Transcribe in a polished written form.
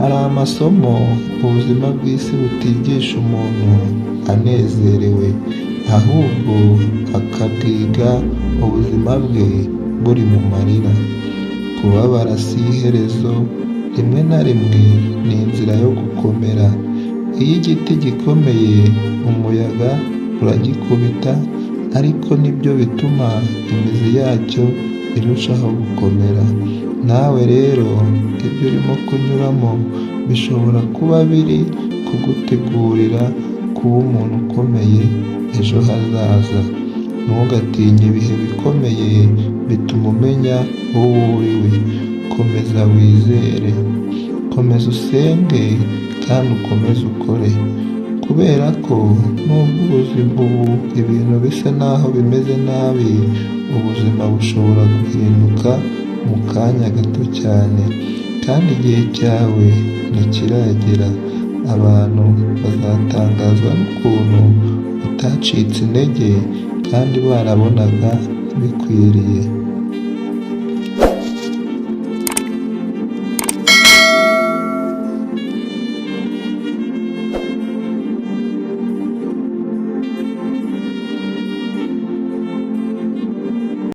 Hari amasomo ubuzima bw'isi butigisha umuntu anezerewe, ahubwo akabwiga ubuzima bwe buri mu marira. Kubabara si iherezo, rimwe na rimwe ni inzira yo gukomera. Iyo igiti gikomeye, umuyaga uragikubita, ariko nibyo bituma imizi yacyo irushaho gukomera. Nawe rero, ibyo urimo kunyuramo bishobora kuba biri kugutegurira kuba umuntu ukomeye ejo hazaza. Ntugatinye ibihe bikomeye, bituma umenya uwo uri we. Komeza wizere, komeza usenge kandi ukomeze ukore, kubera ko nubwo ubuzima ubu ibintu bisa naho bimeze nabi, ubuzima bushobora guhinduka mu kanya gato cyane, kandi igihe cyawe ntikiragera. Abantu bazatangazwa n'ukuntu utacitse intege kandi barabonaga bikwiriye.